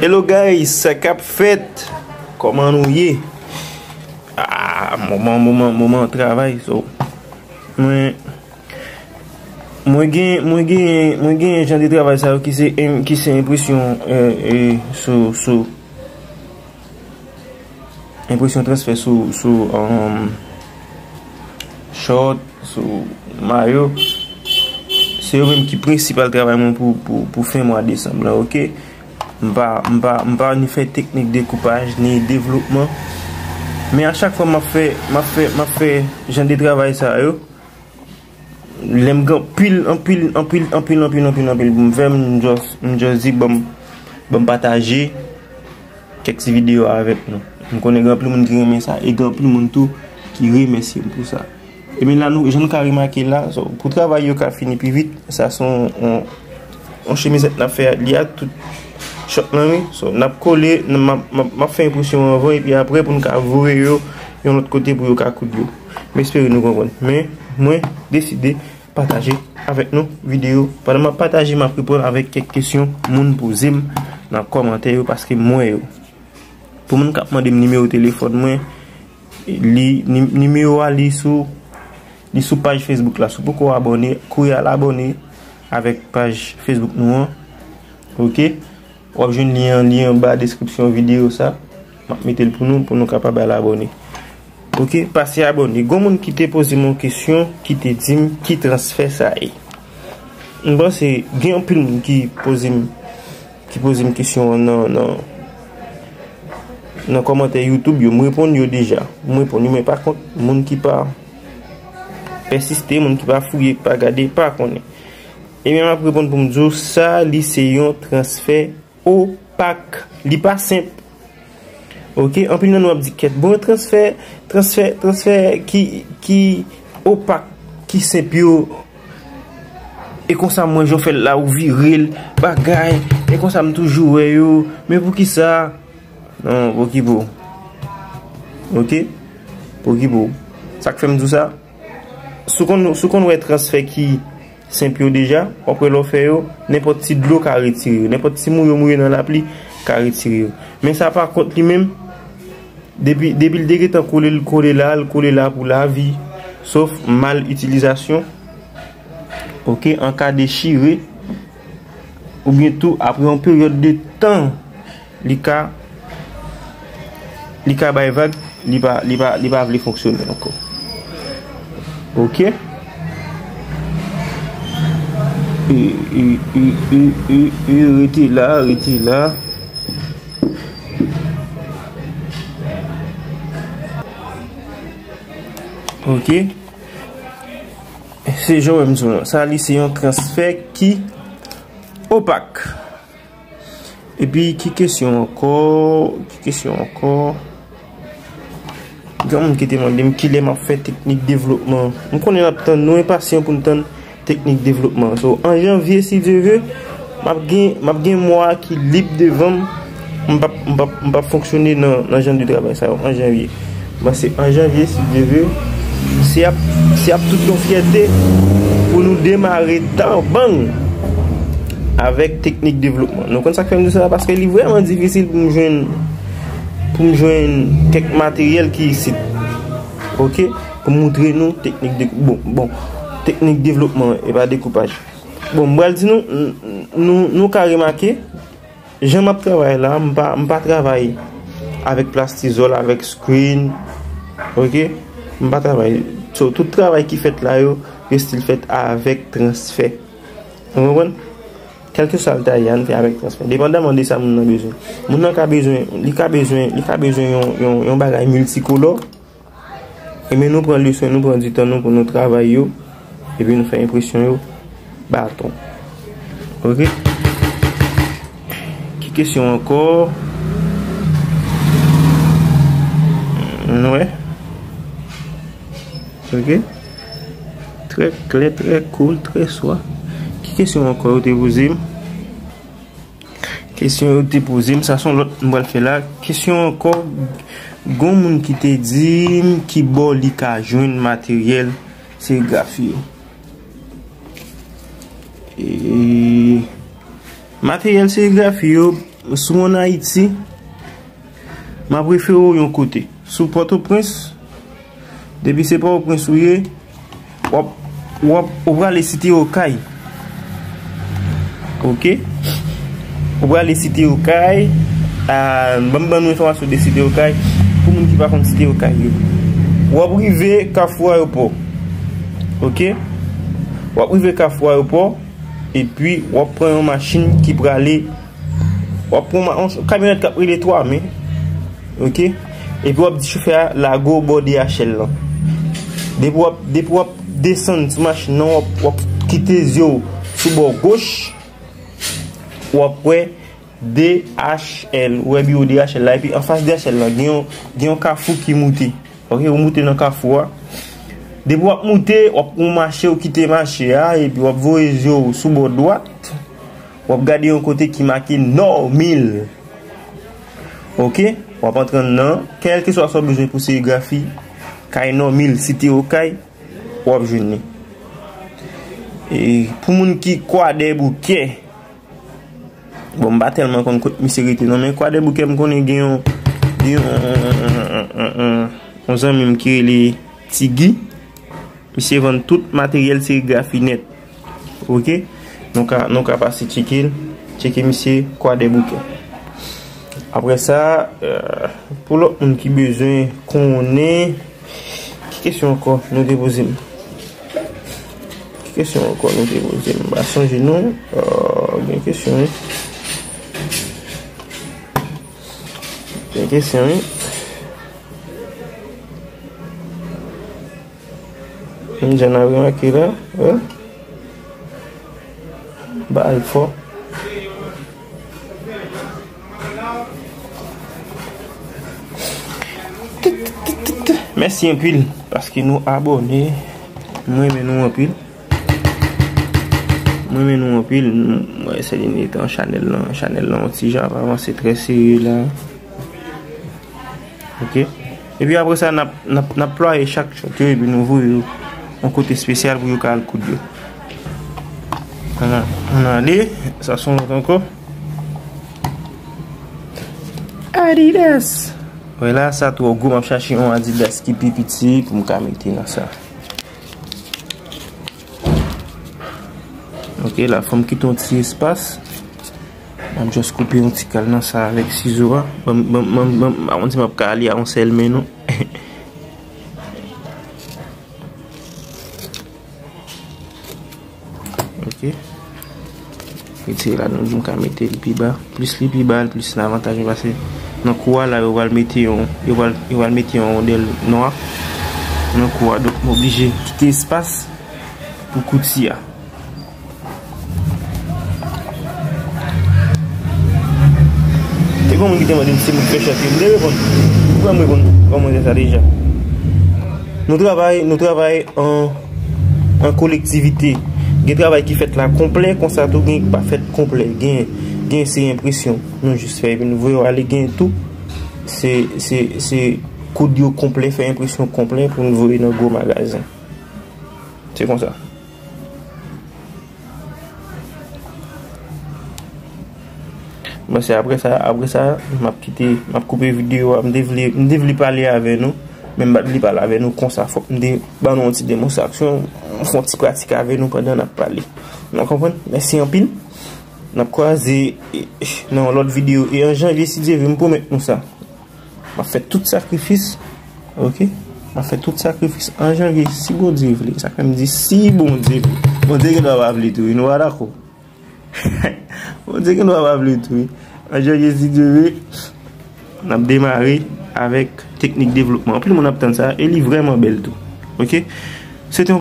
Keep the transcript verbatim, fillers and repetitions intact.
Hello guys, sa k ap fèt? Kòman nou ye? Ah, moman, moman, moman travay, so. Mwen, mwen gen, mwen gen, mwen gen jan de travay sa yo ki se, ki se enpresyon, eh, eh, sou, sou, enpresyon transfè sou, sou, um, short, sou mayo. Se yo menm ki prensipal travay mwen pou, pou, pou fen mwa desanm lan, oke? M pa, m pa, m pa ni fè teknik dekoupaj, ni devlopman. Men a chak fwa m ap fè, m ap fè, m ap fè jan de travay sa yo, lè m gen anpil, anpil, anpil, anpil, anpil, anpil, anpil pou m fè, m just, m just di, ban m, ban m pataje kèk ti videyo avèk nou. M konnen gen anpil moun ki renmen sa, e gen anpil moun tou ki remèsye m pou sa. Ebyen la, nou, jan nou ka remake la, so, pou travay yo ka fini pi vit, sa se yon, yon, yon chemizèt n ap fè li a tout short lan, wi. So, n ap kole, n, m ap, m ap, m ap fè enpresyon anvan, epi apre pou n ka voye yo yon lòt kote pou yo ka koud yo. M espere nou konprann. Men, mwen deside pataje avèk nou videyo. Pandan m ap pataje, m ap reponn avèk kèk kesyon moun poze m nan kòmantè yo, paske m wè yo. Pou moun k ap mande m nimewo telefòn mwen, li, ni-, nimewo a, li sou, li sou paj Facebook la. Si w poko abòne, kouri al abòne avèk paj Facebook nou an. Oke? W ap jwenn li an, li anba deskripsyon videyo sa. M ap mete l pou nou, pou nou kapab al abòne. Oke, pase abòne. Gon moun ki te poze m yon kesyon, ki te di m ki transfè sa ye. M panse gen anpil moun ki poze m, ki poze m kesyon an nan, nan, nan kòmantè YouTube yo. M reponn yo deja. M reponn yo, men pa kont, moun ki pa pèsiste, moun ki pa fouye, ki pa gade, pa konnen. Ebyen, m ap reponn pou m di w, sa, li se yon transfè opak. Li pa senp. Oke, anpil nan nou ap di kèt. Bon, transfè, transfè, transfè ki, ki opak, ki senp yo. E konsa mwen, jan w fè l la, ou vire l, bagay. E konsa m toujou wè yo. Men poukisa? Non, pokipo. Oke? Pokipo. Sa k fè m di w sa? Si w konn, si w konn wè transfè ki senp yo deja, w ap wè lè w fè yo, nenpòt ti dlo ka retire yo, nenpòt ti mouyo mouye nan lapli ka retire yo. Men sa pa kont li menm, depi, depi l te gentan kole, l kole la, l kole la pou lavi, sof mal itilizasyon, oke, an ka dechire, oubyen tou, apre yon peryòd de tan, li ka, li ka bay vag, li pa, li pa, li pa vle fonksyone ankò. Oke. E, e, e, e, e, e, rete la, rete la. Oke. Se jan w wè m di w lan. Sa, li se yon transfè ki opak. Epi, ki kesyon ankò? Ki kesyon ankò? Gen moun ki te mande m kilè m ap fè teknik devlopman. M konnen n ap tann, nou enpasyan pou n tann teknik devlopman. So, an janvye, si Dye vle, m ap gen, m ap gen mwa ki lib devan m. M p ap, m p ap, m p ap fonksyone nan, nan jan de travay sa yo an janvye. Mwen se an janvye, si Dye vle, se ap, se ap tout yon fyète pou nou demare tan bang avèk teknik devlopman. Nou konn sa k fè m di sa? Paske li vrèman difisil pou m jwenn, pou m jwenn kèk materyèl ki isit. Oke? Pou m moutre nou teknik de, bon, bon, teknik devlopman e pa dekoupaj. Bon, m pral di nou, n-, nou, nou ka remake, jan m ap travay la, m pa, m pa travay avèk plastizòl, avèk screen, oke? M pa travay. So, tout travay ki fèt la yo, yo still fèt avèk transfè. Ou konprann? Kèlkeswa l ta ye, ann fè avèk transfè. Depandaman de sa moun nan bezwen. Moun nan ka bezwen, li ka bezwen, li ka bezwen yon, yon, yon bagay miltikolò. Ebyen, nou pran leson, nou pran di tan nou pou nou travay yo, epi nou fè enpresyon yo baton. Oke? Ki kesyon ankò? Nou wè? Oke? Trè klè, trè cool, trè swa. Ki kesyon ankò yo te poze m? Kesyon yo te poze m, sa se yon lòt m pral fè la. Kesyon ankò, gon moun ki te di m ki bò li ka jwenn materyèl serigrafi yo. E, materyèl serigrafi yo, Si w ann Ayiti, m ap refere w yon kote. Si w Pòtoprens, depi se Pòtoprens ou ye, w ap, w ap, ou prale Site Okay. Oke? Ou prale Site Okay. Ah, ban m ban nou enfòmasyon de Site Okay. Pou moun ki pa konn Site Okay yo. W ap rive Kafou Ayewopò. Oke? W ap rive Kafou Ayewopò. Epi, w ap pran yon machin ki prale. W ap pran yon kamyonèt k ap rele twa men. Oke? Epi, w ap di chofè a lage w bò D H L lan. Depi w ap, depi w ap desann sou machin nan, w ap, w ap kite zye w sou bò goch. W ap wè D H L. Ou wè biwo D H L la. Epi, anfas D H L lan, gen yon, gen yon kafou ki moute. Oke, ou moute nan kafou a. Depi w ap moute, w ap pran mache, ou kite mache a, epi w ap voye zye w sou bò dwat. W ap gade yon kote ki make Nòmil. Oke, w ap antre anndan. Kèlkeswa sa w bezwen pou serigrafi, kay Nòmil, Site Okay, w ap jwenn li. E pou moun ki Kwadèboukè, bon, m pa tèlman konn kot misye rete non, men Kwadèboukè m konnen gen yon, gen yon, yon, yon, yon, yon zanmi m ki rele Ti Guy. Misye vann tout materyèl serigrafi nèt. Oke? Nou ka, nou ka pase tcheke l, tcheke misye Kwadèboukè. Apre sa, euh, pou lòt moun ki bezwen konnen, ki kesyon ankò nou te poze m? Ki kesyon ankò nou te poze m? M pa sonje non. Euh, gen kesyon, wi. Gen kesyon, wi. Menm jan n ap remake la, wi. Ba l fò. Mèsi anpil paske nou abòne. Mwen renmen nou anpil. Mwen renmen nou anpil. Mwen se li netan chanèl lan. Chanèl lan yon ti jan ap avanse trè serye la. Oke. Epi apre sa, n ap, n ap, n ap plwaye chak chòt yo epi nou voye yo yon kote espesyal pou yo ka al koud yo. Ann, ann ale, sa se yon lòt ankò. Adidas. Wè la, sa twò gwo, m ap chache yon Adidas ki pi piti pou m ka mete nan sa. Oke, la, fò m kite yon ti espas. M ap just koupe yon ti kal nan sa avèk sizo a. Ban m, ban m, ban m, ban m, pa konn si m ap ka ale a yon sèl men, non. Oke. Retire la, nou di m ka mete li pi ba. Plis li pi ba, plis l avantaj mwen, paske nan kou a la, yo pral mete yon, yo pral, yo pral mete yon wondèl nwa nan kou a. Donk, m oblije kite espas pou kouti a. Te gen moun ki te mande m si m fè chante. M te reponn. Ou kwè m reponn kòmantè sa deja? Nou travay, nou travay an, an kolektivite. Gen travay ki fèt la konplè, konsa tou gen ki pa fèt konplè. Gen, gen se enpresyon nou jis fè, epi nou voye yo ale, gen tou se, se, se koud yo konplè, fè enpresyon konplè pou nou voye nan gwo magazen. Se konsa. Bon, se apre sa, apre sa, m ap kite, m ap koupe videyo a. M te vle, m te vle pale avè nou, men m pa t vle pale avè nou konsa. Fòk m te ban nou yon ti demonstrasyon, m fè yon ti pratik avè nou pandan n ap pale. Nou konprann? Mèsi anpil. N ap kwaze, e, nan yon lòt videyo. E an janvye, si Dye vle, m pwomèt nou sa. M ap fè tout sakrifis. Oke? M ap fè tout sakrifis an janvye, si Bondye vle. Sa fè m di, si Bondye vle. Bondye gen dwa pa vle tou, wi. Nou pa dakò? Bondye gen dwa pa vle tou, wi. An janvye, si Dye vle, n ap demare avèk teknik devlopman. Anpil moun ap tann sa, e li vrèman bèl tou. Oke? Se te yon